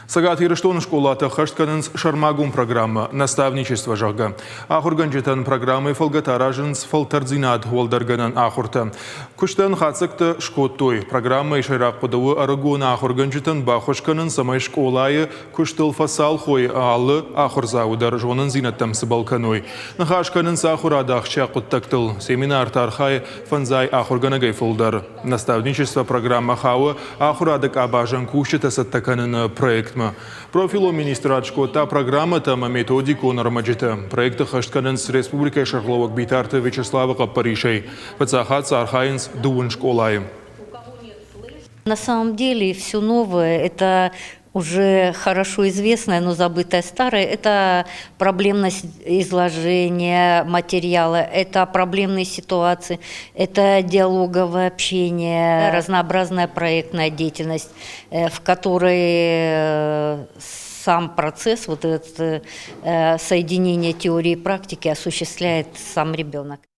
Цӕгат Ирыстоны скъолатӕ ӕххӕст кӕнынц сӕрмагонд программӕ «Наставничество», зӕгъгӕ. Ахуыргӕнджытӕн программӕйы фӕлгӕты аразынц фӕлтӕрддзинад уӕлдӕргӕнӕн ахуыртӕ. Куыстӕн хатдзӕгтӕ скодтой. Программӕйы сӕйраг хъуыды у ӕрыгон ахуыргӕнджытӕн баххуыс кӕнын, цӕмӕй скъолайы куыстыл фӕцалхой алы ахуырдзауы дӕр зонындзинӕдтӕм цыбӕл кӕной. Ныхас кӕнынц ахуырады ахсджиаг хъуыддӕгтыл. Семинарты архайы фӕндзай ахуыргӕнӕгӕй фылдӕр. Наставничество программӕ хауы ахуырады къабазӕн кусджытӕ цӕттӕ кӕныны проектмӕ. Профилон министрад скодта программӕтӕ ӕмӕ методикон ӕрмӕджытӕ. Проекты хӕст кӕнынц республикӕйы сӕргълӕууӕг Битарты Вячеславы хъӕппӕрисӕй. Фыццаг дзы архайынц дыууын скъолайы. На самом деле все новое – это уже хорошо известное, но забытое старое. Это проблемность изложения материала, это проблемные ситуации, это диалоговое общение, разнообразная проектная деятельность, в которой сам процесс, вот это соединение теории и практики осуществляет сам ребенок.